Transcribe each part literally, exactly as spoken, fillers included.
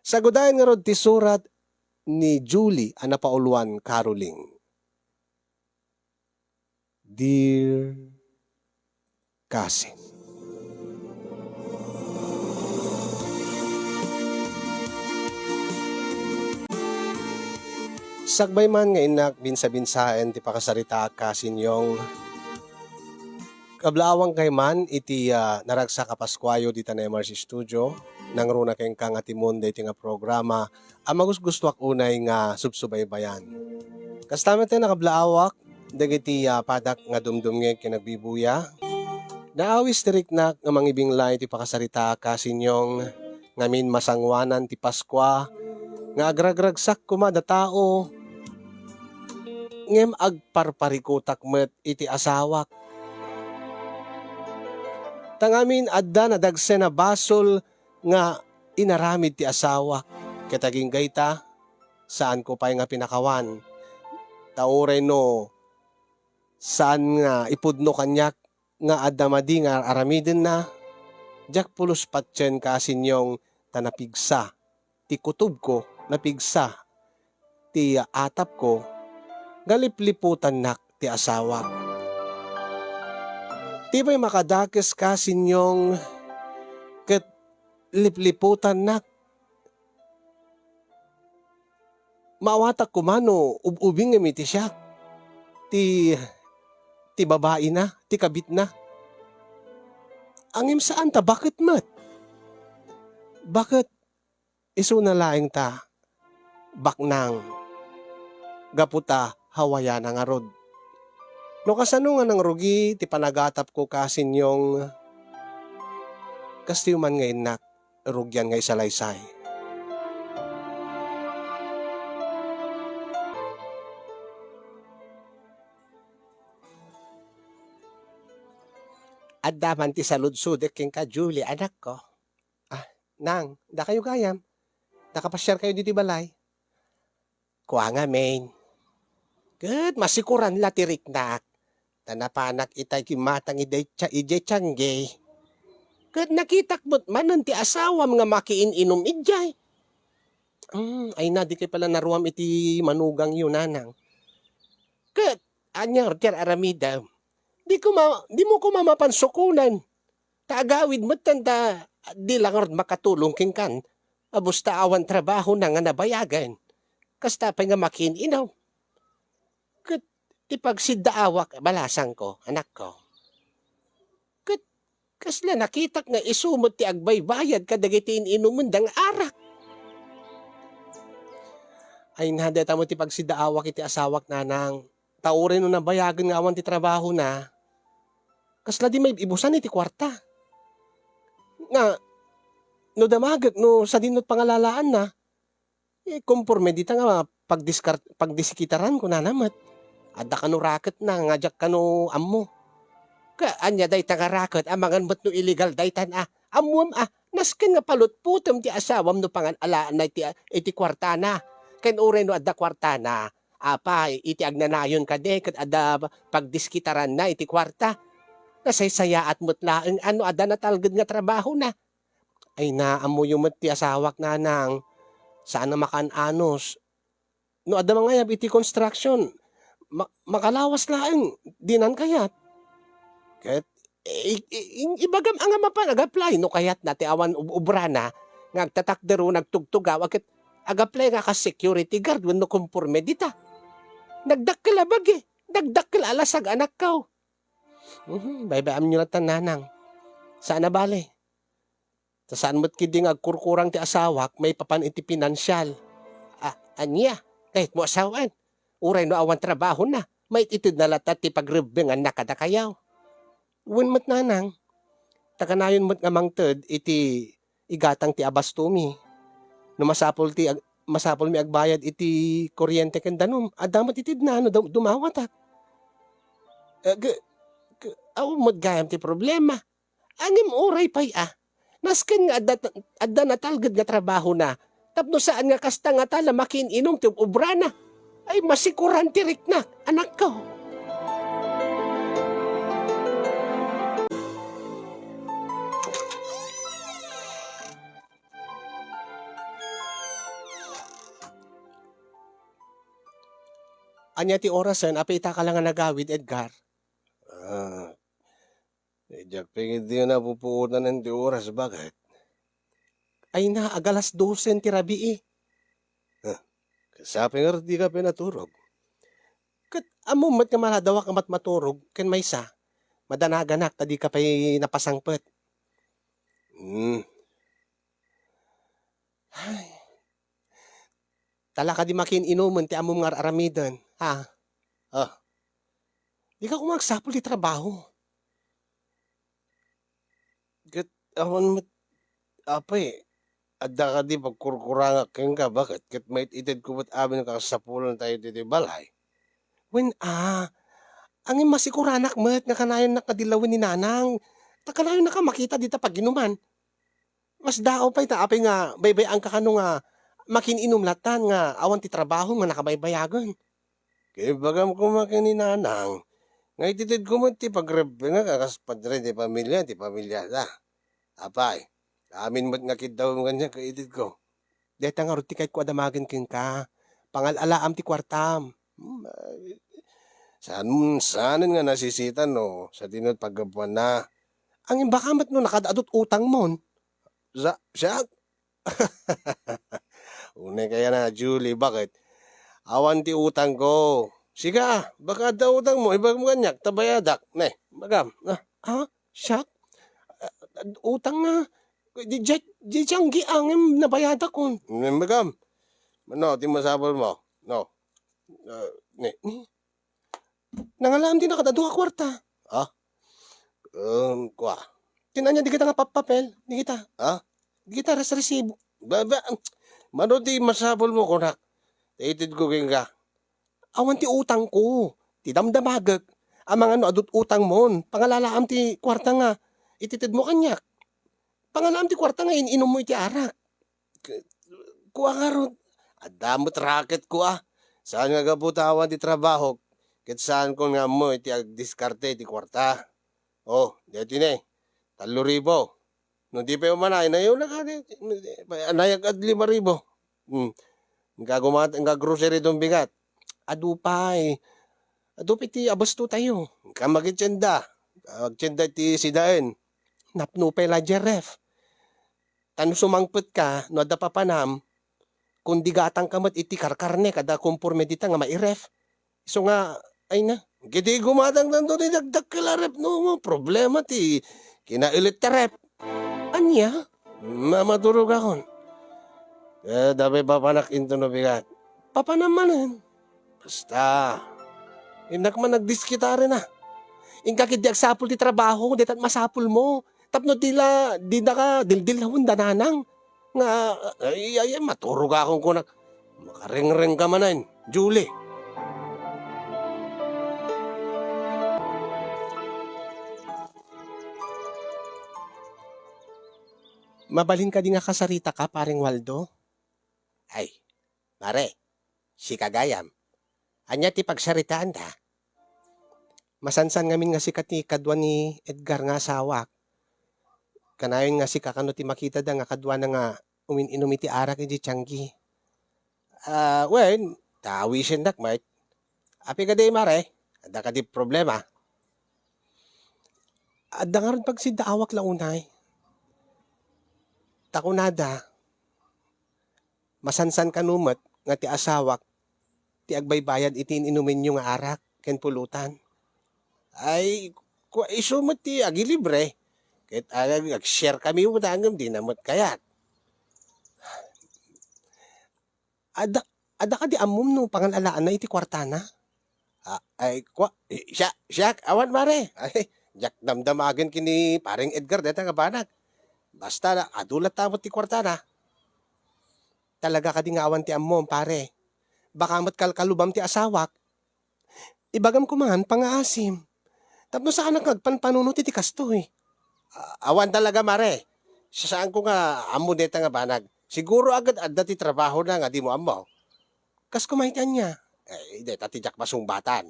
Sagudayen ngarud ti surat ni Julie a napauluan, Caroling. Dear Cousin. Sakbay man nga innak binsa-binsaen ti pakasaritaak, Cousin Yong, kablaawangkay man iti, ah, naragsak a Paskuayo dita M R C Studio, nangruna kenka nga timon daytoy nga programa a magusgustoak unay nga subsubaybayan. Kasta met a nakablaawak dagiti, ah, padak nga dumdumngeg ken agbibuya. Naawis ti riknak nga mangibinglay ti pakasaritaak, Cousin Yong, ngamin masangoanan ti Paskua nga agragragsak koma da tao, ngem agparparikutak met iti asawak. Ta ngamin adda nadagsen a basol nga inaramid ti asawak, ket agingga ita, saanko pay nga pinakawan. Ta uray no saan nga ipudno kaniak nga adda madi nga aramidenna, diak pulos patien, Cousin Yong, ta napigsa ti kutobko, napigsa ti atapko, nga lipliputannak ti asawak. Ti pay makadakes, Cousin Yong, ket lipliputannak. Maawatak koma no ub-ubingem iti siak ti, ti babaina, ti kabitna. Ngem saan ta baket met. Baket isuna laeng ta baknang gapu ta hawayana ngarud. No kasano nga nangrugi ti panagatapko, Cousin Yong, kastoy man nga innak, rugian nga isalaysay. Adda man ti saludsodek kenka, Julie, anakko. Ah, Nang, dakayo gayam. Nakapasiarkayo ditoy balay? Kua ngamin. Ket masikuran la ti riknak. Ta napanak itay kimmatang idiay tia-, idiay tiangge. Ket nakitak met manen ti asawam nga makiin-inum idiay. Hmm, ay na, di kay pala naruam iti manugangyo, Nanang. Ket ania ti ar-aramidem? Di koma, dimo koma mapan sukonen. Ta agawid metten ta di la ngarud makatulong kenkan. Abus ta awan trabahona nga nabayagen. Kasta pay nga makiin-inum. Ket ti pagsiddaawak, balasangko, anakko. Ket kasla nakitak nga isu met ti agbaybayad kadagiti in-inumenda nga arak. Ay, na, dayta met ti pagsiddaawak iti asawak, Nanang. Ta uray no nabayagen nga awan ti trabahona, kasla di maib-ibusan iti kuarta. Nga, no damagek, no sadin met pangalalaanna, eh, komporme dita nga pagdiskar-, pagdiskitaran, kunana met. Adda kano raketna nga diak kano ammo. Ka-, ania dayta nga raket? Amangan met no illegal daytan a. Ammoem a, nasken nga palutpotem ti asawam no pangan-alaanna iti, iti kuartana. Ken uray no adda kuartana, apay, iti agnanayon kadi ket adda pagdiskitaranna iti kuarta. Nasaysayaat met laeng a no adda natalged nga trabahona. Ay, naammoyo met ti asawak, Nanang. Saan a makaan-anos. No adda mangayab iti construction, ma-, makalawas laeng, dinan kayat. Ket, i-, i-, i-, ibagam a nga mapan ag-apply no kayatna ti awan ub-, ubrana nga agtatakder wenno agtugtugaw a ket ag-apply nga kas security guard wenno komporme dita. Nagdakkel a bagi, nagdakkel a lasag, anakko. Mhm, baybayaamyo latta, Nanang. Saan a bale. Ta saan met ketdi nga agkurkurang ti asawak maipapan iti pinansial. Ah, ania? Kayatmo a sawen? Uray no awan trabahona, mait-itedna latta ti pagrebbenganna kadakayo. Wen met, Nanang, ta kanayon met nga mangted iti igatang ti abastomi. No masapul ti ag-, masapulmi agbayad iti kuryente ken danum, adda met itedna no dum-, dumawatak. Eh, ge-, ge-, awan met gayam ti problema. Ngem uray pay a, nasken nga adda, adda natalged nga trabahona, tapno saan nga kasta ngata la makiin-inum ti ub-, ubrana. Ay, masikuran ti riknak, anakko. Ania ti orasen, apay, ita ka la nga nagawid, Edgar? Ah, diak pay ketdi napupuotan ti oras, baket. Ay na, ag-alas dose ti rabii. Ah, kasapay nga dika pay naturog. Ket ammom met nga maladawak a matmaturog ken maysa, madanaganak ta dika pay napasangpet. Hmm. Ay. Talaka di makin-inumen ti ammom nga ar-aramiden, ha? Ah. Dika koma agsapul ti trabaho. Ket awan met, apay, adda kadi pagkurkurangak kenka, baket ket maititedko met amin a kasapulan tayo ditoy balay. Wen a, ngem masikuranak met nga kanayon nga dillawen ni Nanang. Ta kanayon nga makita dita paginuman. Mas daaw pay ta apay nga baybay-anka kano nga makin-inum lattan nga awan ti trabaho nga nakabaybayagen. Ket ibagam koma ken ni Nanang nga ititedko met ti pagrepengak a kas padre ti pamilia ti pamiliada. Apay, amin met nga kiddawem kaniak nga itedko. Dayta ngarud ti kayatko a damagen kenka. Pangal-alaam ti kuartam. Hmm, ay, saan, saanen nga nasisitan no sadino ti paggapuanna. Ngem baka met no nakad-adut utangmon. Sa-, siak? Unay kaya na, Julie, baket? Awan ti utangko. Sika, baka adda utangmo, ibagam kaniak, ta bayadak. Ne, ibagam. Ah, ah, siak? Ah, utang nga. Di, di, di, di, ngem nabayadakon. Ne, ibagam. Ano, ti masapulmo? No. Ah, ne, ne. Nangalaam ti nakad-adu a kuarta. Ha? Um, kua. Ti ania dagita nga pap-, papel? Dagita. Ha? Dagita res-, resibo. Ba, ba, mano ti masapulmo, kunak? Itedko kenka. Awan ti utangko. Ti damdamagek. Amangan no adut utangmon. Pangal-alaam ti kuarta nga ititedmo kaniak. Pangal-alaam ti kuarta nga in-inummo iti arak. Ke-, kua ngarud, adda met raket kua. Saan nga gapu ta awan ti trabahok, ket saankon nga ammo iti agdiskarte iti kuarta. Oh, daytoy ne, tallo ribu. No di pay umanay, nayaw na kadi, anayag at lima ribu. Hmm. Nga gumat-, nga grocery dun bigat. Adu pay. Adu pay ti abasto tayo. Ka magitienda. Agtienda ti sidaen. Napno pay la, Jeref. Ta no sumangpetka no adda papanam, kundi gatangka met iti karkarne kada komporme dita nga mairef. Isu nga, ay na. Ket gumatang tanto ti dakdakkel a ref no, problema ti kinaelit ti ref. Ania? Mamaturogakon. Ket apay papanak inton no bigat? Papanam manen. Basta, innak man nagdiskitari na. Inka ketdi agsapul ti trabaho, dayta masapulmo. Tapno di la, di naka dildil lawen da Nanang. Nga, ay, ay, ay, maturogakon kunak. Makarengreng ka manen, Julie. Mabalin kadi nga kasaritaka, Pareng Waldo? Ay, Mare, sika gayam. Ania ti pagsaritaanda? Masansan ngamin nga sika ti kadua ni Edgar nga asawak. Kanayon nga sika kano ti makitada nga kaduana nga umin-inum iti arak iti tianggi. Ah, wen, ta awisendak met. Apay kadi, Mare? Adda kadi problema? Adda ngarud pagsiddaawak la unay. Ta kunada, masansan kano met nga ti asawak ti agbaybayad iti in-inumenyo nga arak ken pulutan. Ay, kua, isu met ti agilibre. Ket ag-, ag-share kami met ngem dina met kayat. Adda, adda kadi ammom no pangal-alaanna iti kuartana? Ah, ay, kua, eh, siak, siak, awan, Mare. Ay, diak damdamagen ken ni Pareng Edgar dayta nga banag. Basta, adu latta met ti kuartana. Talaga kadi nga awan ti ammom, pare? Baka met kalkalubam ti asawak. Ibagam koma nga pangaasim. Tapno saanak nga agpanpanunot iti kastoy. A-, awan talaga, Mare. Saanko nga ammo dayta nga banag. Siguro a ket adda ti trabahona nga dimo ammo. Kas koma iti ania? Eh, dayta ti diak masungbatan.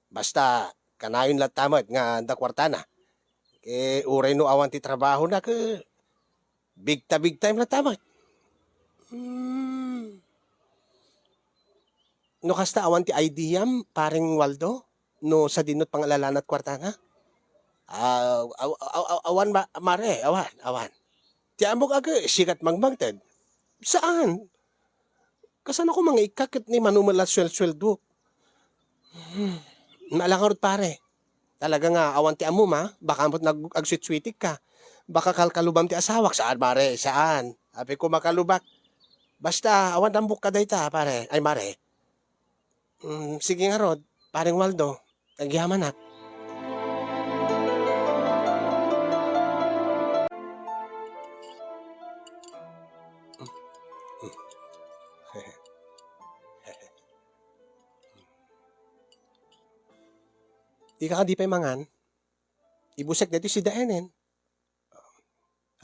Basta, kanayon latta met nga adda kuartana. Eh, uray no awan ti trabahona, ket big ta big time latta met. Hmm. No kasta, awan ti I D-am, Pareng Waldo, no sadino ti pangalalanat kuartana? Ah, aw-, aw-, aw-, awan ma-, mare, awan, awan. Ti ammok a sikat mangmangted. Saan? Kasano ko mangiikka ket ni mano met la suel-sueldo? Hmm. Naalangarod, pare. Talaga nga awan ti ammom, a? Baka met nag-, agsuitsui-, ka. Baka kalkalubam ti asawak. Saan, pare? Saan? Apay ko makalubak. Basta, awan tambok ka dayta, pare. Ay, mare. Mm, sige ngarud, Pareng Waldo. Agyamanak. Dika kadi pay mangan? Ibusek daytoy sidaenen.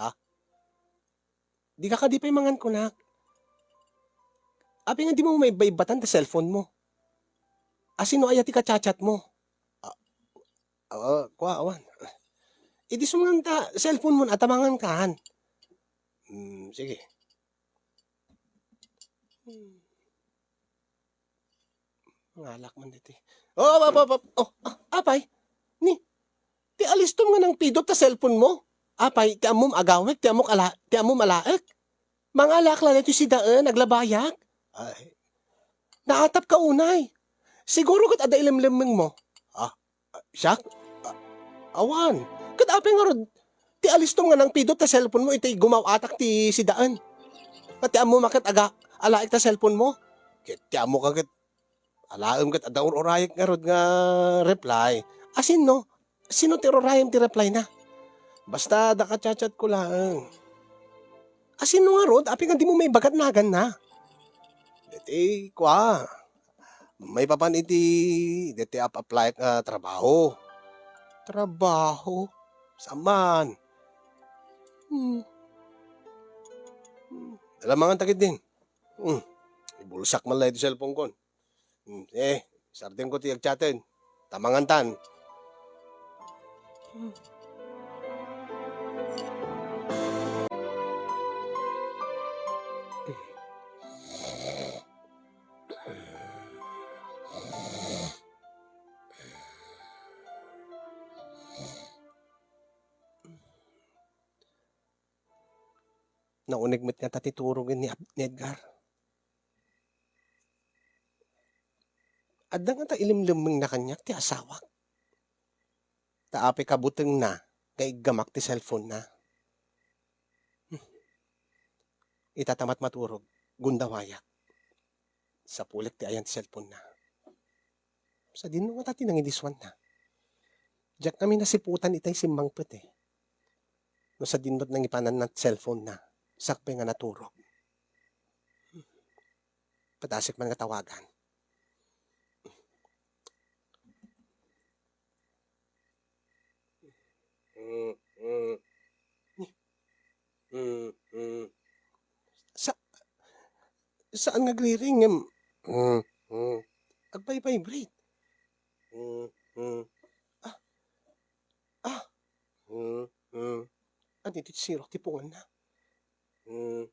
Ha? Dika kadi pay mangan kunak? Apay nga dimo maibbaibbatan ta cellphone mo? Asino aya ti ka-chat-chat mo? Ah, ah, kua, awan. Idi sumngan ta cellphone mo, a ta mangan kan. Hmm, sige. Hmm. Mangalak man ditoy. Oh, ap-, ap-, ap-, oh, ah, apay? Ni, ti alistom nga nangpidot ta cellphone mo? Apay, ti ammom agawek, ti ammok ala-, ti ammom alaek? Mangalaak la daytoy sidaen, aglabayak? Ay, naatap ka unay. Siguro ket adda ilemlemmeng mo. Ah, siak? Ah, awan. Ket apay ngarud, ti alistom nga nangpidot ta cellphone mo iti gumaw-atak ti sidaen? Ket ti ammom a ket aga-, alaek ta cellphone mo? Ket ti ammok a ket alaem ket adda ur-urayek ngarud nga reply. Asino? Sino ti ur-urayem ti reply na? Basta adda ka-chat-chat ko laeng. Asino ngarud? Apay nga dimo maibaga ti naganna? Deti, kua. Maipapan iti, deti ap-, apply nga trabaho. Trabaho? Saan man? Hmm. Hmm. Ala, mangan ta ketdin. Hmm. Ibulsak man la iti cellphone kon. Hmm. Eh, sardengko ti agchaten. Ta mangantan. Nauneg met ngata ti turog ni Ab-, ni Edgar. Adda ngata ilemlemmengna kaniak ti asawak? Ta apay kabutengna nga iggamak ti cellphone-na? Hmm. Ita ta matmaturog, gundawayak. Sapulek ti ayan ti cellphone-na. Sadino ngata ti nangidisuanna? Diak kami nasiputan itay simmangpet, eh. No sadino ti nangipananna ti cellphone-na, sakbay nga naturog. Padasek man nga tawagan. Sa-, saan nga agriring, em? Agbi-vibrate. Ah. Ah. Ania ti sirok ti punganna? Ah.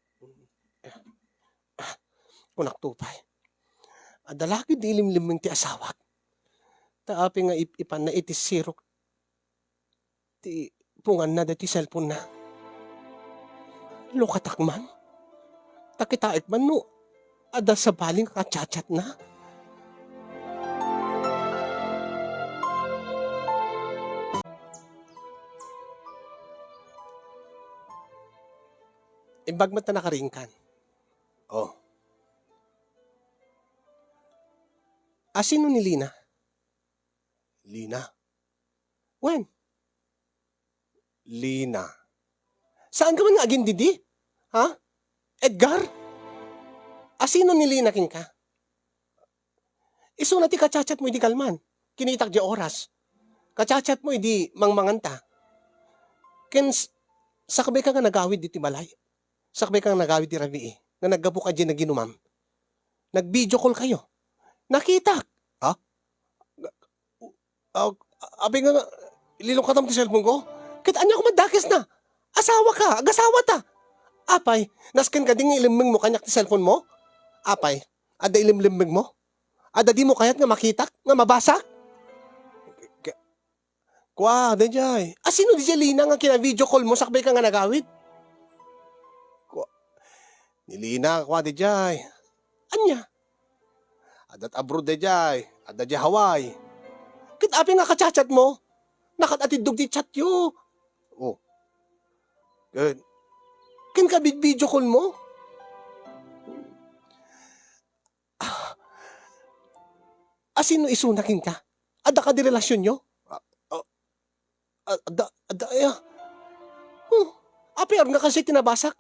Ah. Kunak to pay. Adda la ketdi ilemlemmeng ti asawak. Ta apay nga ip-, ipanna iti sirok ti punganna daytoy cellphone-na. Lukatak man. Ta kitaek man no adda sabali nga ka-chat-chatna. Imbag met ta nakaringkan. Oh. Asino ni Lina? Lina? Wen? Lina. Saan ka man nga agindidi? Ha? Edgar? Asino ni Lina kenka? Isuna ti ka-chat-chat mo idi kalman. Kinitak di oras. Ka-chat-chat mo idi mangmanganta. Ken s-, sakbay ka nga nagawid diti balay. Sakbay ka nga nagawid ti rabii. Nga naggapu ka di naginumam. Nag-video call kayo. Nakitak. Ha? Ah, apay nga, lilungkatam ti cellphone ko? Ket ania ko madakes na? Asawa ka, agasawa ta. Apay, nasken kadi nga ilemmeng mo kaniak ti cellphone mo? Apay, adda ilemmeng mo? Adda dimo kayat nga makitak, nga mabasak? K-, kua, daydiay. A, sino daydiay Lina nga kina-video call mo sakbay ka nga nagawid? Kua, ni Lina, kua, daydiay. Ania? Adda't abroad daydiay, adda diay Hawaii. Ket apay nga kachat-chat mo? Nakat-atiddog ti chatyo. Oh. Ket, ken ka bid-, video call mo? Ah, a, sino isuna kenka? Adda kadi relasionyo? Ah, ah, ah, adda, adda, aya. Hmm, apay nga kasi tinabasak?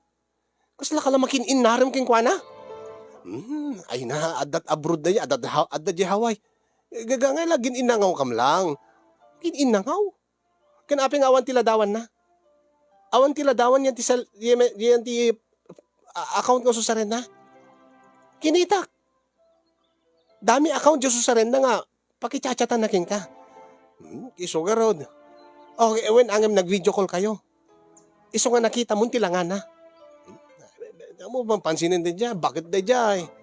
Kasla ka la makin-innarem kenkuana? Hmm, ay na, adda't abroad daydiay, adda, adda diay Hawaii. Gagangay la, gin-innangawkam lang. Gin-innangaw? Ken apay nga awan ti ladawanna? Awan ti ladawan yan ti sal-, yan, yan ti, ah, account nga ususarenna? Kinitak. Dami account ti ususarenna nga pakichat-chatanna kenka. Hmm, isu ngarud. Okay, wen angem nag-video call kayo. Isu nga nakitam ti langana. Hmm, amo bang pansinen daydiay? Baket daydiay?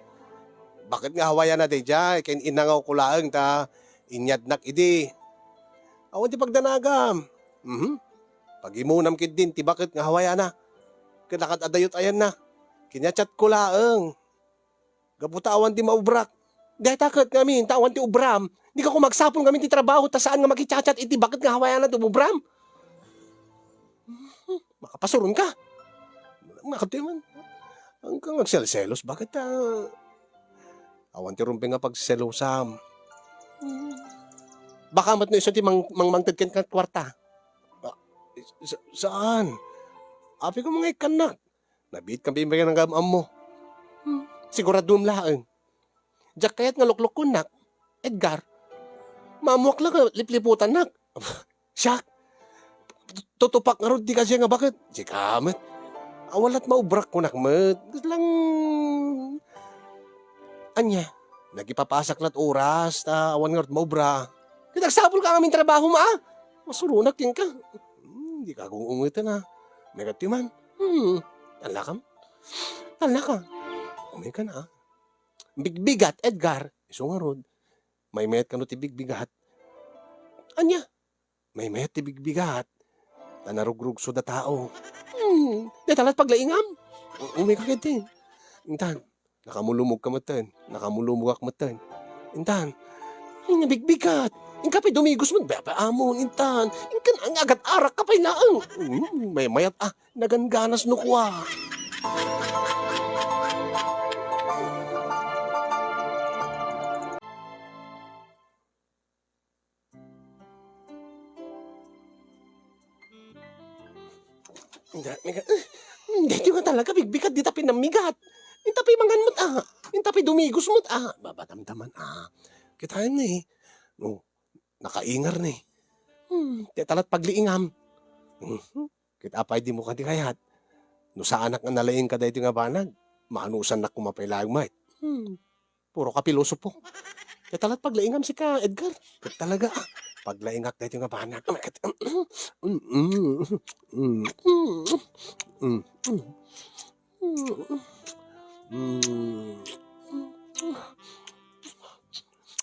Baket nga Hawaiiana daydiay? Ken innangawko laeng ta inyadnak idi. Awan ti pagdanagam. Mhm. Pagimonam ketdin ti baket nga Hawaiiana. Ken nakat-adda yut-ayanna. Kinyachatko laeng. Gapu ta awan ti maubrak. Dayta ket ngamin, ta awan ti ubram. Di ka ko magsapul ngamin ti trabaho, ta saan nga makichat-chat iti baket nga Hawaiiana ti ubram? Makapasuron ka. Makati man. Ang kang agselselos, baket ta awan ti rumbeng nga pagselosam? Baka met no isu ti mang-, mangmangted ken kat kwarta. Ah, sa-, saan? Apay ko mga ikannak. Nabiit kami nga nagam-ammo. Hmm, siguradom laeng. Diak kayat nga luklukkonnak, Edgar. Maammoak la nga lipliputannak. Siak. Tutupak ngarud ti kasian nga baket. Sika met. Awan la't maubrak kunak met. Lang. Ania, nagipapasak la't oras, ta awan ngarud maubra. Ket agsapul ka ngamin trabahom, a? Masuronak kenka. Hmm, di ka gung-ungeten, a. Megat ti man. Hmm, talnakam. Talnaka. Umay ka na, a. Bigbigat, Edgar. Isu ngarud. Maymayat kano ti bigbigat. Ania? Maymayat ti bigbigat. Ta narugrugso da tao. Hmm, dayta la't paglaingam. U-, umay ka ketdi. Intan, nakamulumog ka metten. Nakamulumogak metten. Intan, ay, nabigbigat. Inka pay dumigos met, baba amon, intan. Inkan ang agat arak ka pay laeng. Hmm, maymayat, a. Nagangganas no kua. Inda, mega-, eh, daytoy nga talaga, bigbigat, dita pay namigat. Inta pay mangan met, a. Inta pay dumigos met, a. Babadamdaman, a. Kitaem ni. No, nakaingar ni. Hmm, dayta la't pagliingam. Mhm. Ket apay dimo kadi kayat? No saanak nga nalaing kadaytoy nga banag, maanusannak koma pay laeng met. Hmm. Puro ka pilosopo. Ket tala't paglaingam sika, Edgar. Ket talaga, a, paglaingak daytoy nga banag. Mm.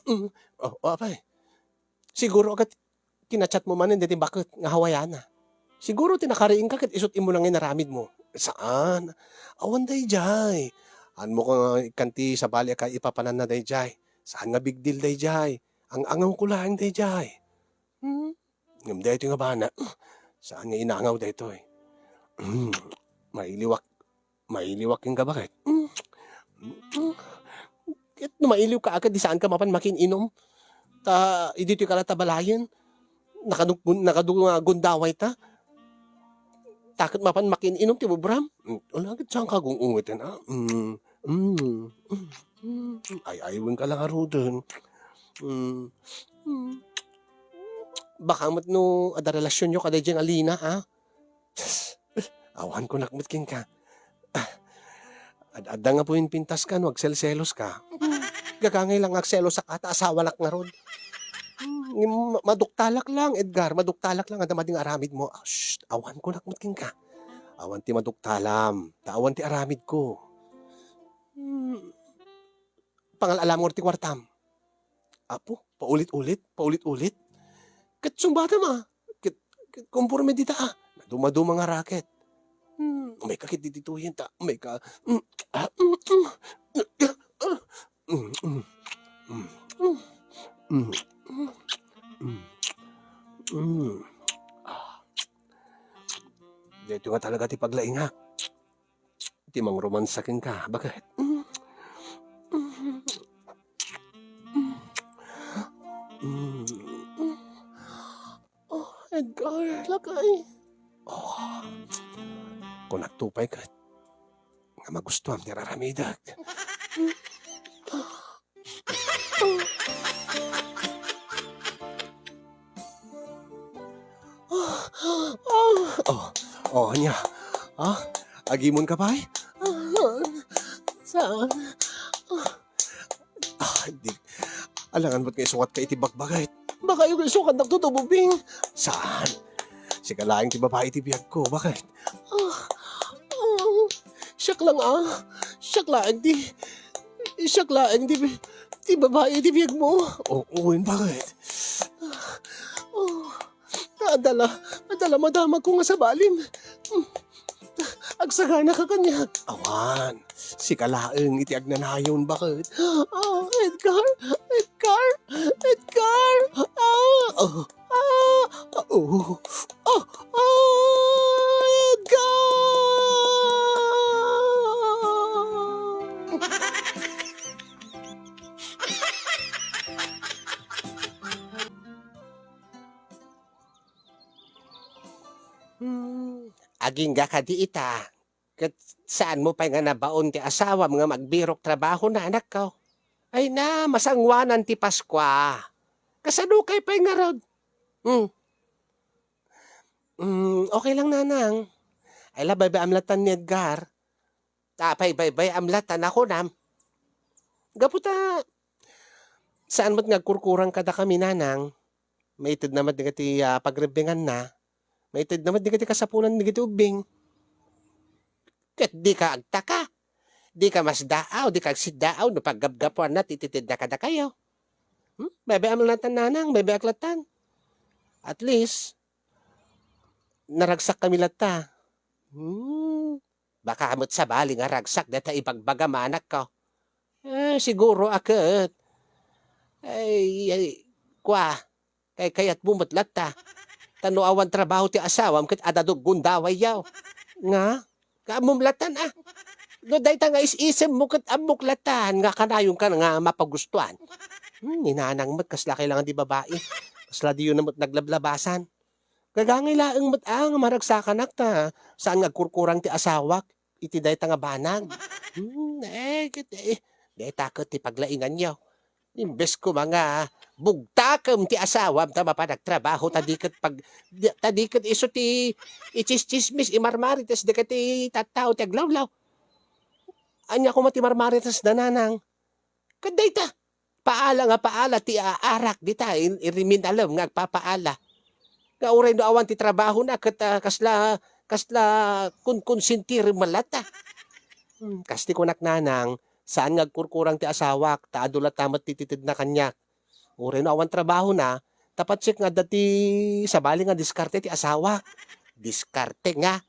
Oh, oh, apay. Siguro ket kinachat mo manen daytoy baket nga Hawaiiana. Siguro ti nakariingka ket isu't immuna nga inaramidmo. Saan? Awan daydiay. Anmo ka nga ikkan ti sabali a kaipapananna daydiay. Saan nga big deal daydiay. Ang-angawko laeng daydiay. Hmm? Ngem daytoy nga bana, saan nga inangaw daytoy. Hmm. Mailiwak Mailiwak kenka, baket. Mm. Mm. Ket no mailiwka, a, ket di saanka mapan makin-inum. Ta, idi ditoy ka latta balayen, nakadu-, nakadu nga gundawayta. Ta ket mapan makin-inum ti ubram. Mm. Ala, ket saanka gung-ungeten, a? Mm. Mm. Mm. Ay-aywenka la ngaruden. Mm. Mm. Baka met no adda relasionyo kadaydiay nga Lina, a? Awan kunak met kenka. Ah, ad-adda nga puminpintaska no agselseloska. Gagangay lang nga agselosak a ta asawanak ngarud. Hmm, ma-, maduktalak lang, Edgar, maduktalak lang, adda madi nga aramidmo. Ah, shh, awan kunak met kenka. Awan ti maduktalam, ta awan ti aramidko. Hmm, pangal-alam ngarud ti kuartam. Apo, paulit-ulit, paulit-ulit. Ket sumbatam a. Ket, ket konporme dita a. Nadumaduma nga raket. Hmm, umay ka ket ditoyen ta. Umay ka. Hmm, ah, hmm, hmm. Hmm, hmm. Hmm, hmm. Hmm, hmm. Hmm. Ah. Daytoy nga talaga ti paglaingak. Ti mangromansa kenka, baket. Oh, Edgar, lakay. Oh, kunakto pay ket nga magustuam ti raramidek. Oh, oh, ania? Ah, agimon ka pay? Saan? Ah, di. Alangan met nga isukat ka iti bakbakit. Baka yung isukat na to, Bubing. Saan? Sika laeng ti babae ti biag ko, bakit? Ah, ah, siak lang, ah. Siak laeng ti, siak laeng ti, ti babae ti biag mo. Oo, bakit? Oh, adala, adala madamag ko nga sabalim. Agsagana ka kaniak. Awan, sika laeng iti agnanayon, bakit? Ah, Edgar, Edgar, Edgar, ah, ah, ah, oh, ah, ah, Edgar! Hmm, agingga kadi ita, ket saanmo pay nga nabaon ti asawam nga magbirok trabahona, anakko? Ay na, masangoanan ti Paskua. Kasanokay pay ngarud? Hmm. Hmm, okay lang, nanang. Ay la, baybay-am latan ni Edgar. Apay baybay-am latan a kunam? Gapu ta, saan met nga agkurkurang kadakami, nanang. Maitedna met dagiti, ah, pagrebbenganna. Maitedna met dagiti kasapulan dagiti ubbing. Ket dika agtaka. Dika masdaaw, dika agsiddaaw no paggapgapuanna ti itedna kadakayo. Hmm? Baybay-am latan, nanang, baybay-ak latan. At least, naragsakkami latta. Hmm. Baka met sabali nga ragsak dayta ibagbagam, anakko. Eh, siguro a ket. Ay, ay, kua, kaykayatmo met latta. Ta no awan trabaho ti asawam ket adda gundawayyo. Nga? Kaammom latan, a? No dayta nga is-isemmo ket ammok latan nga kanayonka nga mapagustuan. Hmm, ni nanang met kasla kailangan ti babae. Kasla diyo na met naglablabasan. Gagangay laeng met a nga maragsakanak ta saan nga agkurkurang ti asawak iti dayta nga banag. Hmm, eh, ket, eh, dayta ket ti paglainganyo. Imbes koma nga bugtakem ti asawam ta mapan agtrabaho ta di ket pag-, di, ta di ket isu ti itsistsismis, imarmarites dagiti tattao ti aglawlaw. Ania koma ti marmaritesda, nanang? Ket dayta, paala nga paala ti aarak dita, in-, iriminalem nga agpapaala. Nga uray no awan ti trabahona, ket, ah, kasla, kasla kunkonsentirem met latta. Hmm, kas ti kunak, nanang, saan nga agkurkurang ti asawak, ta adu latta met ti itedna kaniak. Uray no awan trabahona, ta patsek nga adda ti sabali nga diskarte ti asawak. Diskarte nga.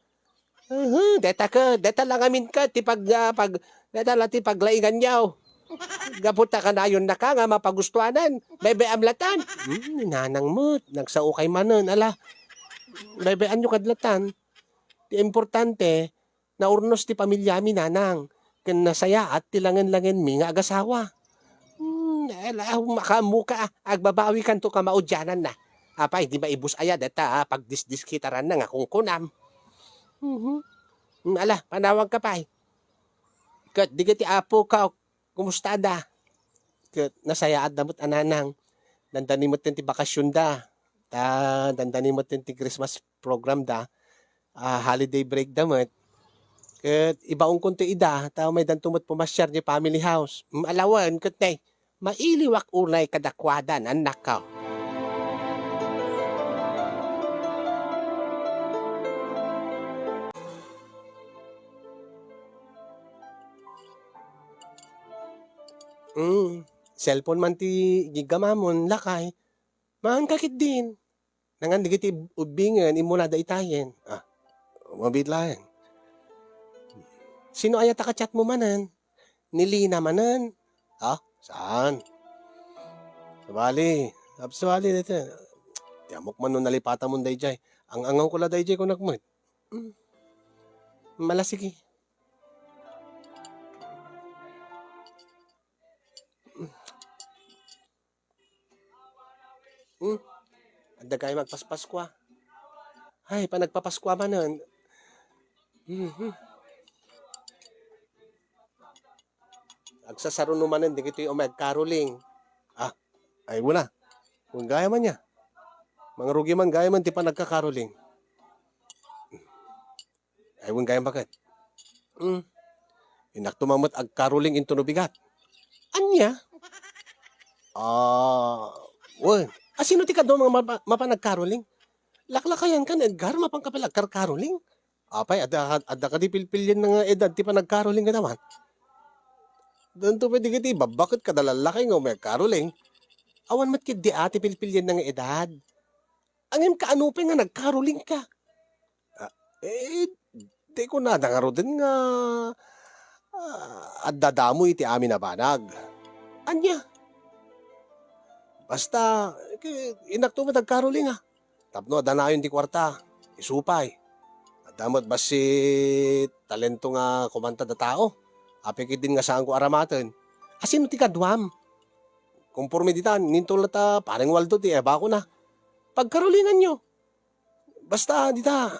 Uhu, deta ket, deta la ngamin ket ti pag-, ah, pag-, deta la ti paglainganyo. Gapu ta kanayonnaka nga mapagustuanan, baybay-am latan. Hmm, ni nanang met, nagsaokay manen, ala. Baybay-anyo kad latan. Ti importante, naurnos ti pamiliami, nanang, ken nasayaat ti langen-langenmi nga agasawa. Hmm, ala, makaammoka, agbabawikanto ka maudiananna. Apay, di maibus aya deta, ah, pagdisdiskitaranna nga kunkunam. Mhm. Hmm, ala, panawagka pay. Ket dagiti apoka, kumusta da? Ket nasayaatda met a nanang. Dandani met ti bakasionda. Ta dandani met ti Christmas program da. Ah, holiday break da met. Ket ibaonkonto ida, ta umaydanto met pumasiar idiay family house. Mm, ala wen, ket nay, mailiwak unay kadakuada, annakko. Mm. cellphone man ti giggamamon, lakay, maanka ketdin. Nangan dagiti ubbingen, immuna daytayen. Ah, mabiit laeng. Sino aya ta ka-chat mo manen? Ni Lina manen? Ah, saan? Sabali, sabali daytoy. Ti ammok man no nalipatamon dayjay. Ang-angawko la dayjay, kunak met. Hmm. Mala, sige. Hmm. Adda kay magpaspaskua. Ay, panagpapaskua manen. Mhm. Agsasaruno manen dagitoy umay agkaroling. Ah, ay, wala. Kung gayam man ya. Mangrugi man gayam man ti panagkakaroling. Ay, wen gayam baket. Hmm. Innak to man met agkaroling intono bigat. Ania? Ah, wen. Asino ti kaduam nga mapa-, mapan agkaroling? Laklakayan ka ni Edgar, mapan ka pala agkarkaroling? Apay, adda, adda kadi pilpilienna nga edad ti panagkaroling kadaman? Danto pwede kiti babbaket kada lallaki nga umay agkaroling. Awan met ketdi a ti pilpilienna nga edad. Ngem kaano pay nga nagkaroling ka? Ah, eh, di kunada ngaruden nga, ah, adda damo iti amin a banag. Ania? Basta, ki-, innak to met agkaroling, ah. Tapno adda nayon ti kuarta, isu pay. Adda met bassit talento nga kumanta da tao. Apay ketdin nga saanko aramaten. Asino ti kaduam? Konforme ditan, ninto latta, Pareng Waldo ti ebakona. Pagkarolinganyo. Basta, dita,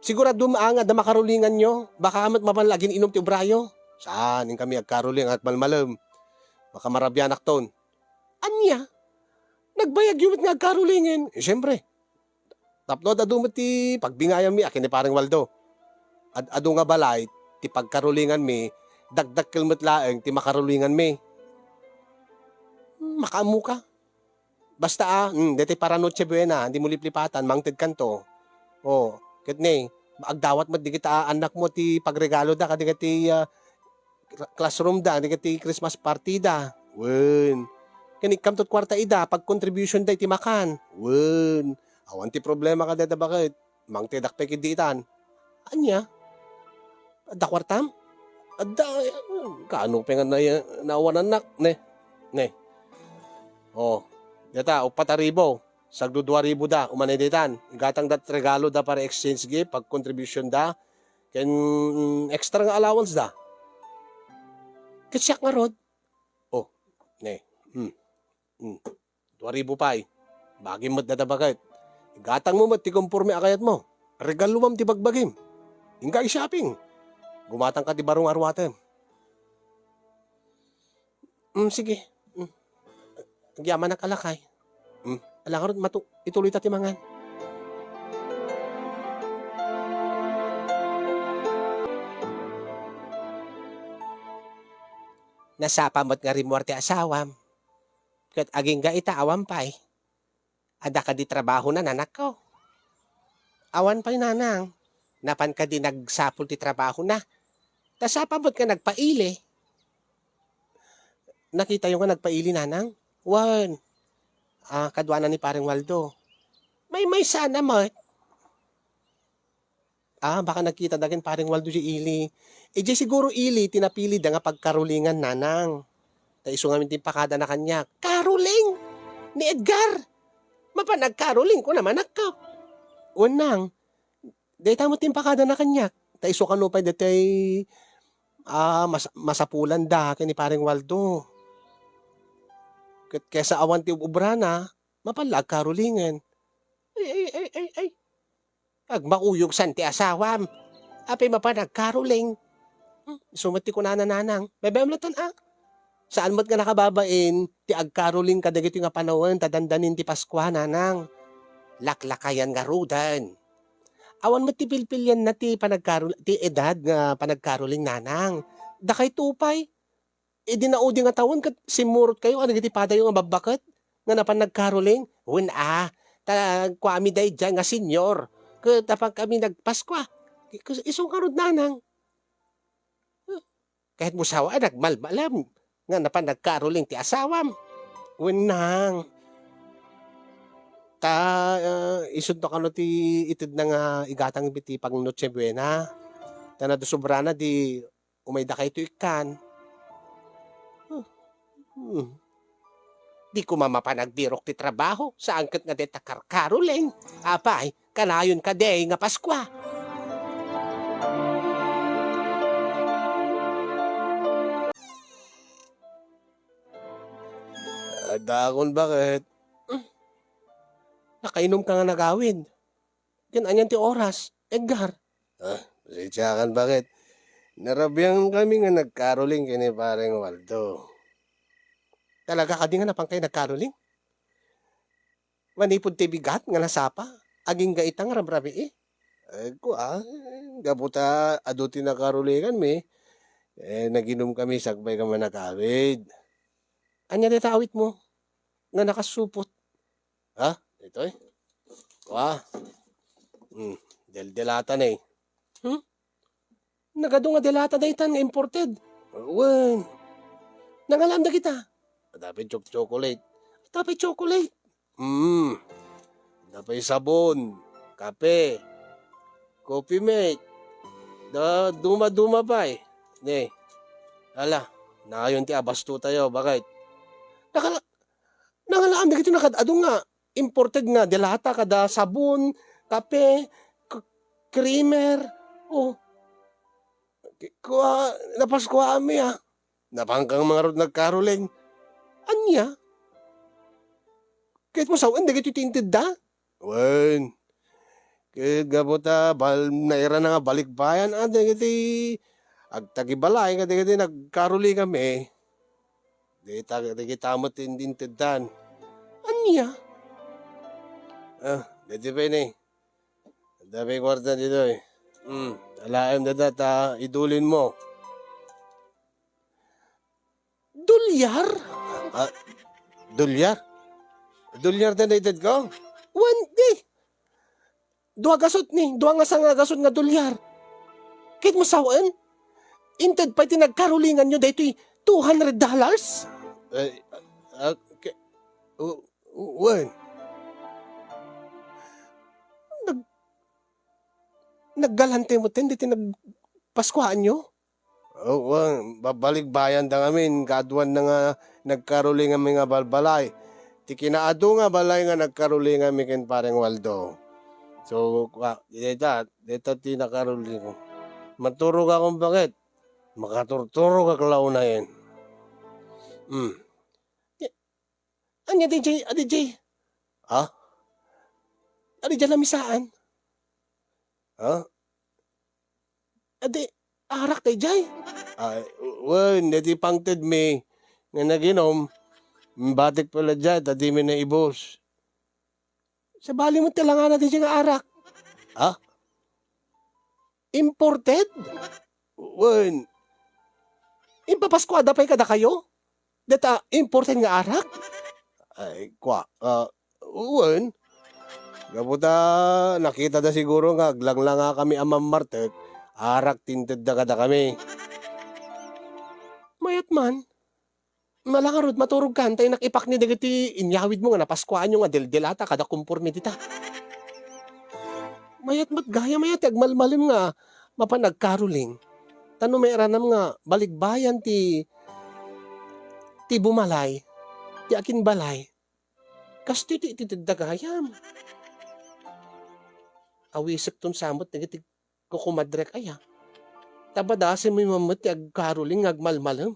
siguraduem a nga adda makarolinganyo. Baka met mapan la agin-inom ti obrayo. Saan, inkami agkaroling agmalmalem. Baka marabianakton. Ania? Nagbayagyo met nga agkarolingen. Eh, siyempre. Tapno ad-adu met ti pagbingayanmi a ken ni Pareng Waldo. Ad-adu nga balay ti pagkarolinganmi, dakdakkel met laeng ti makarolinganmi. Hmm, makaammoka. Basta, ah, hmm, daytoy para Noche Buena, dimo liplipatan, mangtedkanto. Oh, ket ne, agdawat met dagita a annakmo ti pagregaloda kadagiti, ah, cla-, classroomda, dagiti Christmas partyda. Wen. Ken ikkamto ti kuarta ida, pagcontributionda iti makan. Wen. Awan ti problema kadayta baket. Mangtedak pay ketdi itan. Ania? Adda kuartam? Adda, eh, kaano pay nga na-, naawanannak, ne? Ne. Oh, dayta, uppat a ribu. Sagdudua ribu da, umanay daytan. Igatangda ti regaloda para exchange gift, pagcontributionda, ken extra nga allowance da. Ket siak ngarud? Oh, ne. Hmm. Hmm. Dua ribu pay. Bagim met dayta baket. Igatangmo met ti konforme a kayatmo. Regalom ti bagbagim. Inka i-shopping. Gumatangka ti baro nga aruatem. Mm, sige. Mm. Agyamanak a lakay. Mm. Ala ngarud, matu-, ituloyta ti mangan. Nasapa met nga rimmuar ti asawam. Ket agingga ita, awan pay. Adda kadi trabahona, nanakko? Awan pay, nanang. Napan kadi nagsapul ti trabahona. Ta sapa met nga nagpaili. Nakitayo nga nagpaili, nanang? Wen. Ah, kaduana ni Pareng Waldo. Maymaysana met. Ah, baka nagkita da ken Pareng Waldo diay ili. Idiay siguro ili ti napilida nga pagkarolingan, nanang. Ta isu ngamin ti impakadana kaniak. Karoling! Ni Edgar! Mapan agkaroling, kuna manakko. Wen, nang. Dayta met ti impakadana kaniak. Ta isu kano pay daytoy, ah, mas-, masapulanda ken ni Pareng Waldo. Ket kaysa awan ti ub-, ubrana, mapan la agkarolingen. Ay, ay, ay, ay, ay. Agmauyogsan ti asawam. Apay mapan agkaroling? Hmm, isu met ti kunana, nanang. Baybay-am latta, ah. Saan met nga nakababain ti agkaroling kadagitoy nga panawen ta dandanin ti Paskua, nanang. Laklakayan ngaruden. Awan met ti pilpilienna ti panagkarol-, ti edad nga panagkaroling, nanang. Dakayto pay. Idi naudi nga tawen ket simmurotkayo kadagiti padayo nga babbaket nga napan nagkaroling? Wen a, ta kuami daydiay nga senior ket apankami nagpaskua. Isu ngarud, nanang. Ket mo sawa, nagmalmalem. nga napan nagkaruling ti asawam. Wen nang, ta, ah, isunto kano ti itedna nga igatang iti pang Noche Buena. Ta no sobrana di umay dakayto ikkan. Hmm. Hmm. Di ko mapan agbirok ti trabaho, saan ket nga deta karkaruling. Apay, kanayon kadi nga Paskua. Adda akon baket. Hmm. Nakainom ka nga nagawid. Ken anian ti oras, Edgar? Ah, pasensiakan baket. Narabian kami nga nagkaruling ken ni Pareng Waldo. Talaga kadi nga napan kayo nagkaruling? Manipud ti bigat nga nasapa, agingga ita nga rabrabii? Eh, kua, gapu ta adu ti nakarulinganmi, eh, naginom kami sakbay nga managawid. Ania dayta awitmo nga nakasupot? Ha? Daytoy? Kua. Hmm, deldelata ne. Hmm? Nagadu nga delata daytan nga imported. Wen. Nangalaam dagita? Adda pay chok-, chocolate. Adda pay chocolate? Hmm. Adda pay sabon, kape, Coffee Mate. Da, duma-duma pay. Ne. Ala, nayon ti abasto tayo, bakit? Nakala-, nangalaam dagiti nakaad-adu nga imported nga delata kada sabon, kape, k-, creamer. Oh. Ki-, kua, napaskuaanmi, ah. Napankang mangarud nagkaruling. Ania? Ket masawen dagiti ti intedda? Wen. Ket gapu ta bal-, nairana nga balikbayan, ah, dagiti agtagibalay nga dagiti nagkaruling kami. Dagita-, dagita met ti inteddan. Ania? Ah, dagiti pay ni. Adda pay kuarta ditoy. Hmm, alaem dayta ta idulinmo. Dolyar? Ah, dolyar? Dolyar ti naitedko? Wen, di. Dua gasut ni, dua nga sanga gasut nga dolyar. Ket masawen, inted pay ti nagkarulinganyo daytoy two hundred dollars? Eh, ah, ke-, u-, u-, wen? Nag-, naggalante met daytoy nagpaskuaanyo? Oh, wen, babalikbayanda ngamin, kaaduanna nga nagkaruling ngamin nga balbalay. Ti kinaadu nga balay nga nagkaruling ngamin ken Pareng Waldo. So, kua, dayta, dayta ti nakaruling. Maturog akon baket. Makaturturog ak la unayen. Hmm. Ania dayjay, a dayjay? Ha? A dayjay lamisaan? Ha? Adi, arak dayjay? Ay, wen, daydi pangted mi nga naginom, imbatik pay la dayjay, ta dimi naibus. Sabali met ti langana dayjay nga arak. Ha? Imported? Wen. Impapaskuada pay kadakayo? Dayta imported nga arak? Ay, kua, ah, wen. Gapu ta nakitada siguro nga aglanglanga kami a mammartek, arak ti intedda kadakami. Mayat man. Ala ngarud, maturogkan, ta innak ipakni dagiti inyawidmo nga napaskuaanyo nga deldelata kada komporme dita. Mayat met gayam aya ti agmalmalem nga mapan agkaruling. Ta no mairanam nga balikbayan ti, ti bumalay, ti akinbalay, kastoy ti itedda gayam. Awisekton sa met dagiti kukumadrek aya. Ta badasenmi man met ti agkaruling nga agmalmalem.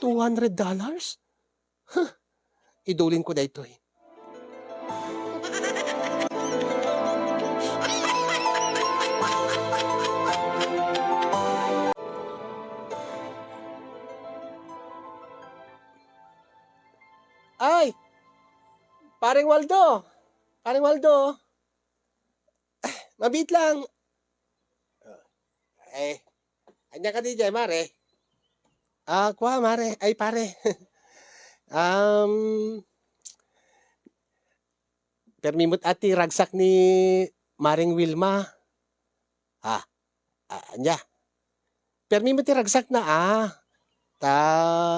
Two hundred dollars? Huh! Idulinko daytoy. Ay! Pareng Waldo! Pareng Waldo! Mabiit lang. Eh, ania kadi dayjay, mare? Ah, kua, mare. Ay, pare. Um, permi met a ti ragsak ni Mareng Wilma. Ha? Ah, ania? Permi met ti ragsakna, a. Ta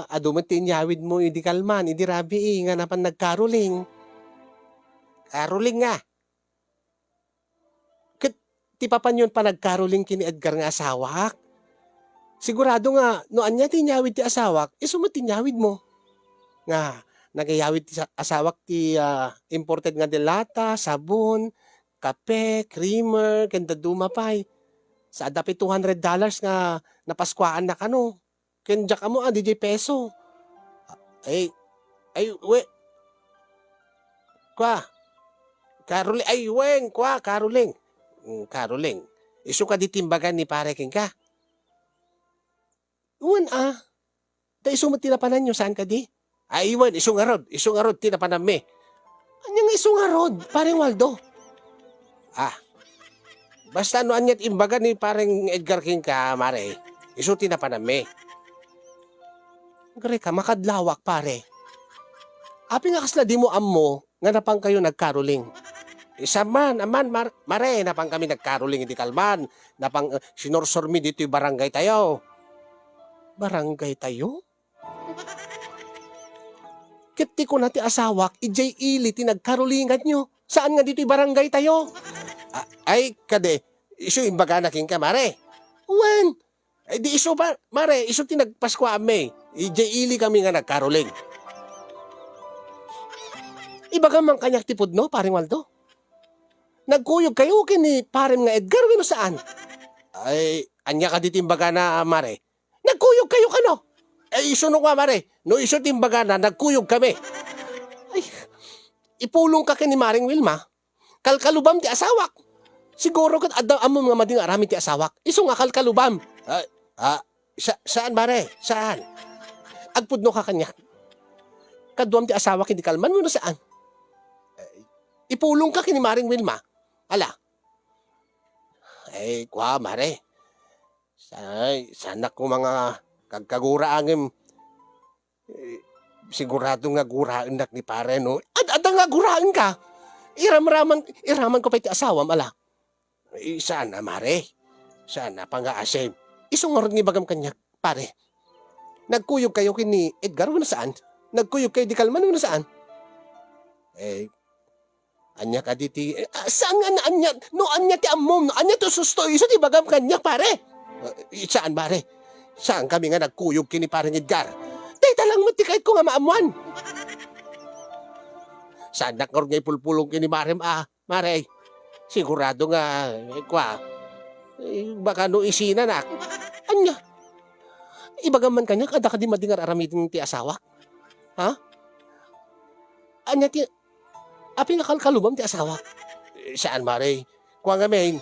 adu met ti inyawidmo idi kalman, idi rabii nga napan nagkaroling. Karoling nga. Ket ti papanyon panagkaroling ken ni Edgar nga asawak? Sigurado nga no ania ti inyawid ti asawak, isu met ti inyawidmo. Nga nagayawid ti sa-, asawak ti, ah, imported nga delata, sabon, kape, creamer, ken dadduma pay. Sa adda pay two hundred dollars nga napaskuaanna kano. Ken diak ammo a, diay peso. Ay, ay, we-, kua, Caroling, ay, wen, kua, Caroling. Mm, Caroling, isu kadi ti imbaga ni pare kenka? Wen a. Ta isu met ti napananyo, saan kadi? Ay, wen, isu ngarud, isu ngarud ti napananmi. Ania nga isu ngarud, Pareng Waldo? Ah, basta no ania ti imbaga ni Pareng Edgar kenka, mare, isu ti napananmi. Agreka, makadlawak, pare. Apay nga kasla dimo ammo nga napankayo nagkaroling? Isa man, aman, mar-, mare, napankami nagkaroling idi kalman. Napang-, eh, sinursurmi ditoy barangay tayo. Barangay tayo? Ket ti kuna ti asawak, idiay ili ti nagkarolinganyo. Saan nga ditoy barangay tayo? A-, ay, kadi, isu imbagana kenka, mare. Wen, ay di isu pa, mare, isu ti nagpaskuaanmi. Idiay ili kami nga nagkaroling. Ibagam man kaniak ti pudno, Pareng Waldo. Nagkuyog kayo ken ni parem nga Edgar wenno saan? Ay, ania kadi ti imbagana, mare? Nagkuyog kayo kano? Eh, isu no kua, mare. No isu ti imbagana, nagkuyog kami. Ay, ipulong ka ken ni Mareng Wilma. Kalkalubam ti asawak. Siguro ket adda ammom nga madi nga aramid ti asawak. Isu nga kalkalubam. Ah, ah, sa-, saan, mare? Saan? Agpudno ka kaniak. Kaduam ti asawak idi kalman wenno saan? Eh, ipulong ka ken ni Mareng Wilma. Ala. Ay, kua, mare. Sa-, ay, saanak koma nga kagkaguraang, eh, sigurado nga guraennak ni pare, no? Ad-, adda nga guraenka. Iramraman, iraman ko pay ti asawam, ala. Eh, saan a, mare? Saan a pangaasim? Isu ngarud nga ibagam kaniak, pare. Nagkuyog kayo ken ni Edgar wenno saan? Nagkuyog kayo di kalman wenno saan? Eh, ania kadi ti, eh, ah, saan nga naania, no ania ti ammom, no ania ti ususto, isu ti ibagam kaniak, pare. Eh, saan, pare? Saan kami nga nagkuyog ken ni Pareng Edgar? Dayta lang met ti kayatko nga maammuan. Saanak ngarud nga ipulpulong ken ni Marem a, mare. Sigurado nga, eh, kua, eh, baka no isinanak. Ania? Ibagam man kaniak, adda kadi madi nga aramiden ti asawak? Ha? Ania ti, apay nga kalkalubam ti asawak? Eh, saan, mare. Kua ngamin,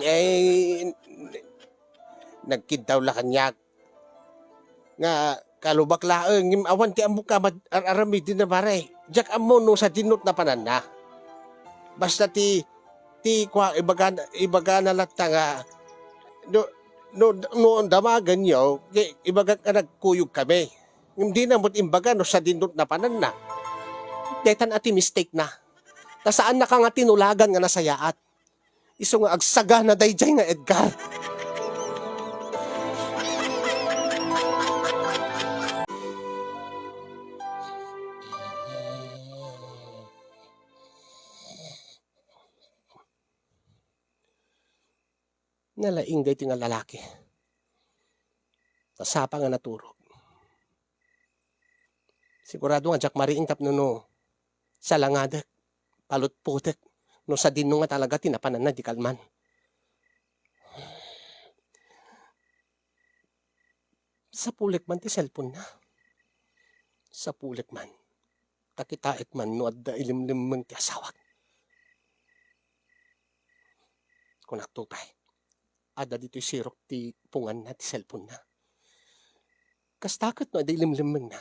eh, nagkiddaw la kaniak nga kalubak laeng, ngem awan ti ammok a mad-, ar-, aramiden a, mare. Diak ammo no sadino ti napananna. Basta ti, ti kua, ibagana, ibagana latta nga, no, no, no damagenyo, ibagak nga nagkuyog kami. Ngem dina met imbaga no sadino ti napananna. Daytan a ti mistake na. Ta saannaka nga tinulagan nga nasayaat. Isu nga agsagana daydiay nga Edgar. Nalaing daytoy nga lalaki. Ta sapa nga naturog. Sigurado nga diak mariing tapno no salangadek, palutpotek, no sadino nga talaga ti napananna di kalman. Sapulek man ti cellphone-na. Sapulek man. Ta kitaek man no adda ilimlimmeng ti asawak. Kunakto pay, adda ditoy sirok ti punganna ti cellphone-na. Kasta ket no adda ilimlimmengna.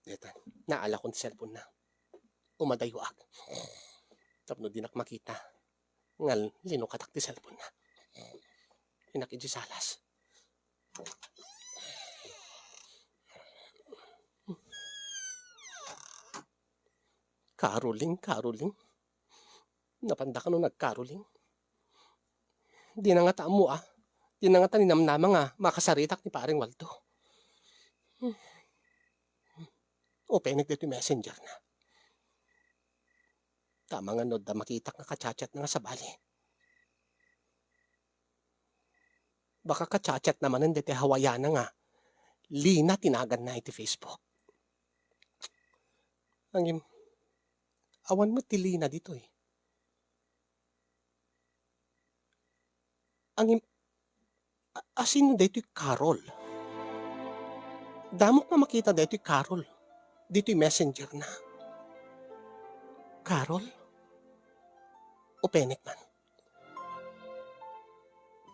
Deta, naalakon ti cellphone-na. Umadayoak. Tapno dinak makita nga linukatak ti cellphone-na. Innak idiay salas. Caroling, Caroling. Napanda kano nagkaroling? Dina ngata ammo, a. Dina ngata ninamnama nga makasaritak ni Pareng Waldo. Openek ditoy Messenger na. Ta amangan no adda makitak nga ka-chat-chat na nga sabali. Baka ka-chat-chat na manen daytoy Hawaiana nga Lina ti naganna iti Facebook. Ngem, awan met ti Lina ditoy. Ngem, a, asino daytoy Carol? Damok nga makita daytoy Carol ditoy Messenger na. Carol? Openek man.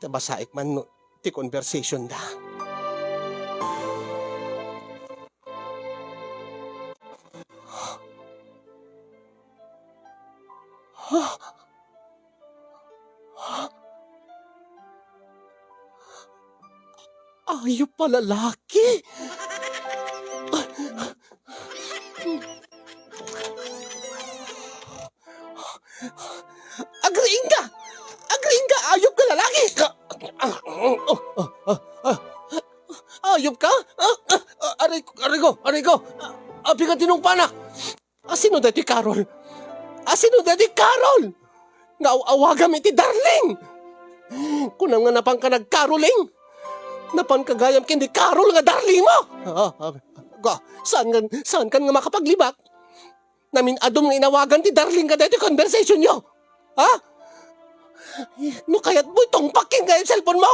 Ta basaek man no ti conversation da. Ayop a lalaki! Agriing ka! Agriing ka, ayop nga lalaki! Ka-, ayop ka? Ah, ah, aray ko, aray ko, aray ko! Ah, apay nga tinungpanak? Asino daytoy Carol? Asino daytoy Carol? Nga aw-awagam iti darling! Kunam nga napan ka nagkaroling? Napan ka gayam ken ni Carol nga darling mo? Ah, ah, ah, saan kan, saan kan nga makapaglibak? Namin-adum nga inawagan ti darling ka daytoy conversation yo. Ha? No kayat mo, itungpak ken nga cellphone mo.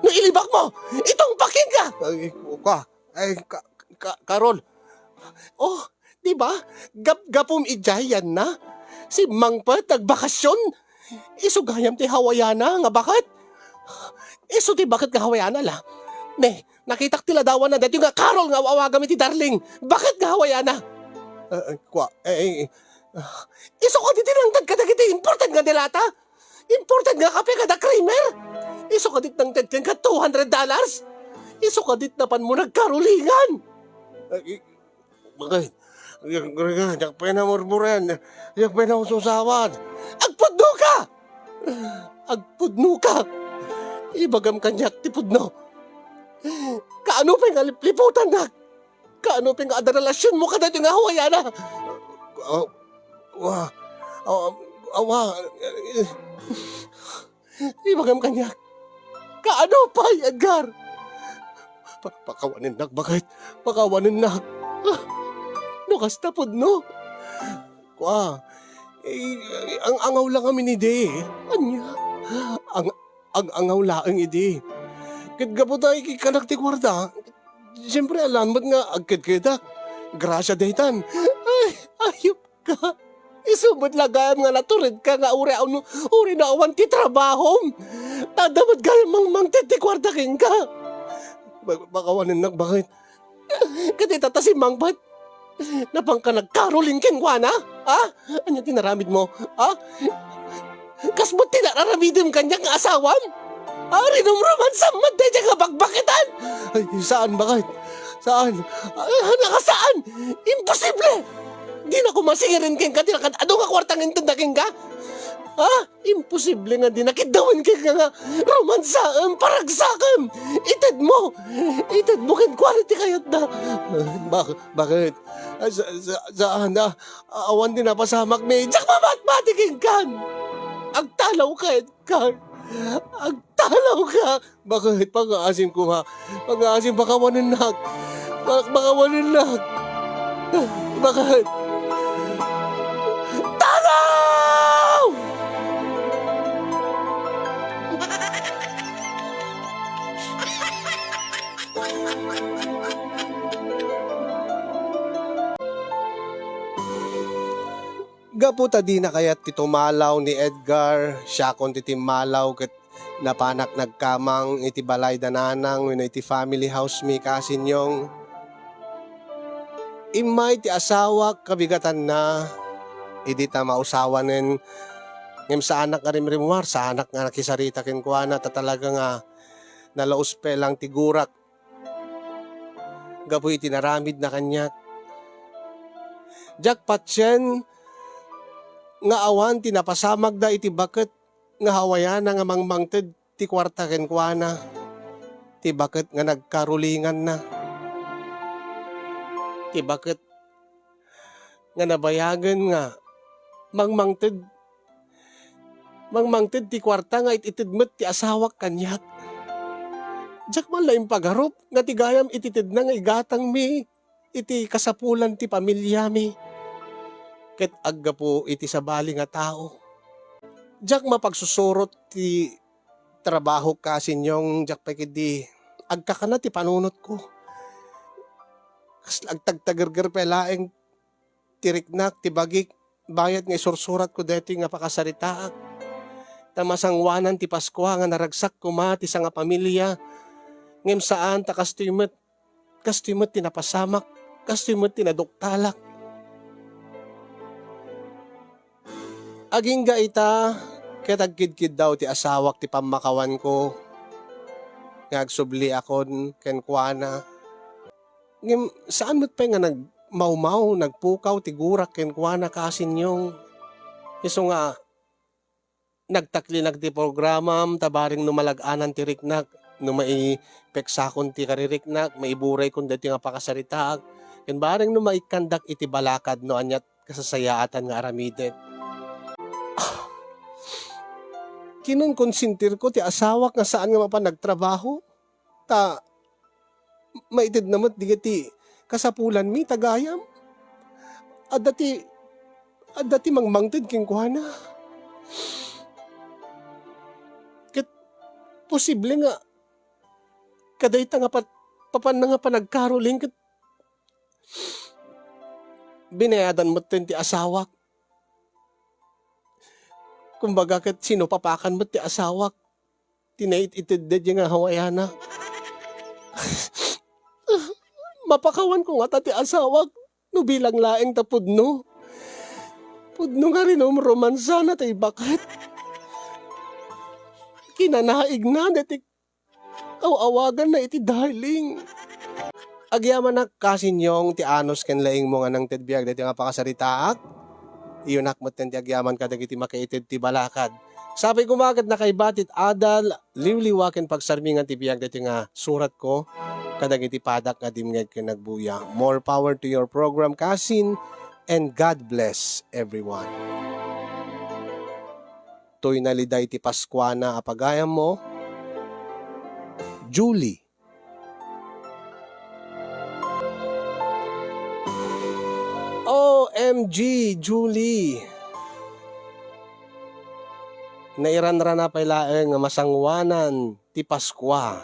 No ilibak mo, itungpak ken nga. Ay, ka, ay, ka, ka, Carol. Oh, di ba? Gap-, gapum idiay yan na. Si Mangpet nagbakasyon. Isu gayam ti Hawaiana nga baket. Isu ti baket nga Hawaiana la. Ne, nakitak ti ladawan na daytoy nga Carol nga aw-awagam iti darling. Baket nga Hawaiana. Eh, eh, kwa, eh, eh, ah. Isu kadi ti nangted kadagiti imported nga delata? Imported nga kape kada creamer? Isu kadi ti nangted kenka two hundred dollars? Isu kadi ti napan mo nagkarolingan? Eh, eh, Bakit? Yak, yak, yak pay namurmuren. Yak pay naususawan. Agpudno ka! Agpudno ka! Ibagam kaniak ti pudno. Kaano pay nga lipliputannak? Kaano pay nga adda relasyon mo kadaytoy nga Hawaiana? Ah, wa, ah, awa, Ibagam kaniak. Kaano pay, Edgar? Pa-, pakawanennak, baket. Pakawanennak. Ah, no kasta pudno. Kua, eh, ang-angaw lang amin idi. Ania? Ang-, ang-angaw laeng idi. Ket gapu ta ikikkanak ti kuarta, siyempre, alangan met nga agkedkedak. Grasia daytan. Ay, ayop ka. Isu met la gayam nga natured ka nga uri, uri no awan ti trabahom. Ta adda met gayam mangmangted ti kuarta kenka. Ba-, baka awanen nagbaket. Ket ita ta si Mangpet. Napan ka nagkaroling kenkuana? Ha? Ania ti naramid mo? Ha? Kasmo ti nararamidem kaniak nga asawam? Ah, rinumromansam met daydiay nga bakbaketan? Ay, saan, baket? Saan? Ah, nakasaan? Imposible! Dina koma singiren kenka ti nakad-adu nga kuarta nga intedda kenka? Ha? Imposible nga dina kiddawen kenka nga romansaem, paragsakem! Itedmo! Itedmo kenkuana ti kayatda! Bak-, baket? Ah, sa-, sa-, saan, ah? Awan ti napasamakmi. Diak mamatmati kenkan. Agtalawka, Edgar. Agtalawka. Baket? Pangngaasim koma. Pangngaasim, pakawanennak. Pa-, pakawanennak. Baket? Talaw! Gapu ta dina kayat ti tumalaw ni Edgar, siakon ti timmalaw ket napanak nagkamang iti balay da nanang wenno iti family house mi, Kasinyong. Immay ti asawak kabigatanna idi ta mausawanen, ngem saanak nga rimrimmuar, saanak nga nakisarita kenkuana ta talaga nga nalauspe lang ti gurak gapu iti naramidna kaniak. Diak patien nga awan ti napasamagda iti baket nga hawayana nga mangmangted ti kuarta kenkuana, ti baket nga nagkarulinganna, ti baket nga nabayagen nga mangmangted, mangmangted ti kuarta nga it-ited met ti asawak kaniak. Diak man la impagarup nga ti gayam ititedna nga igatangmi iti kasapulan ti pamiliami ket aggapu iti sabali nga tao. Diak mapagsusurot ti trabahok, Kasinyong, diak pay ketdi agkakana ti panunotko. Kas agtagtagerger pay laeng ti riknak, ti bagik, bayat nga isursuratko daytoy nga pakasaritaak. Ta masangoanan ti Paskua nga naragsak koma ti sangapamilia, ngem saan ta kastoy met, kastoy met ti napasamak, kastoy met ti naduktalak. Agingga ita, ket agkidkiddaw ti asawak ti pammakawanko nga agsubliakon kenkuana. Ngem saan met pay nga nagmawmaw, nagpukaw ti gurak kenkuana, Kasinyong. Isu nga nagtaklinak ti programam, ta bareng no malag-anan ti riknak, no maipeksakon ti kaririknak, maiburayko daytoy nga pakasaritaak, ken bareng no maikkandak iti balakad no aniat kasasayaatan nga aramidek. Ah, kinonkonsentirko ti asawak nga saan nga mapan nagtrabaho, ta maitedna met dagiti kasapulanmi, ta gayam, adda ti, adda ti mangmangted kenkuana. Ket posible nga kadayta nga pat-, papanna nga panagkaruling ket binayadan metten ti asawak. Kumbaga, ket sinupapakan met ti asawak ti nait-ited daydiay nga hawayana. Mapakawanko ngata ti asawak no bilang laeng ta pudno. Pudno nga rinumromansana ti baket. Kinanaigna daytoy aw-awaganna iti darling. Agyamanak, Kasinyong, ti anus ken laingmo nga nangted biag daytoy nga pakasaritaak. Iyonak metten ti agyaman kadagiti makaited ti balakad. Sapay koma ket nakaibat ti adal, liwliwa ken pagsarmingan ti biag daytoy nga suratko kadagiti padak nga dimngeg ken nagbuya. More power to your program, Kasin, and God bless everyone. Toy naliday ti Paskuana a pagayammo, Julie. O M G, Julie! Nairanrana pay laeng nga masangoanan ti Paskua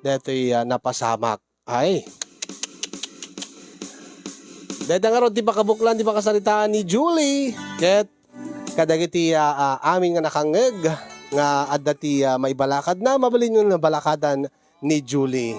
daytoy, ah, napasamak. Ay. Dayta ngarud ti pakabuklan ti pakasaritaan ni Julie. Ket kadagiti, ah, ah, amin nga nakangngeg nga adda ti, ah, maibalakadna, mabalinyo nga balakadan ni Julie.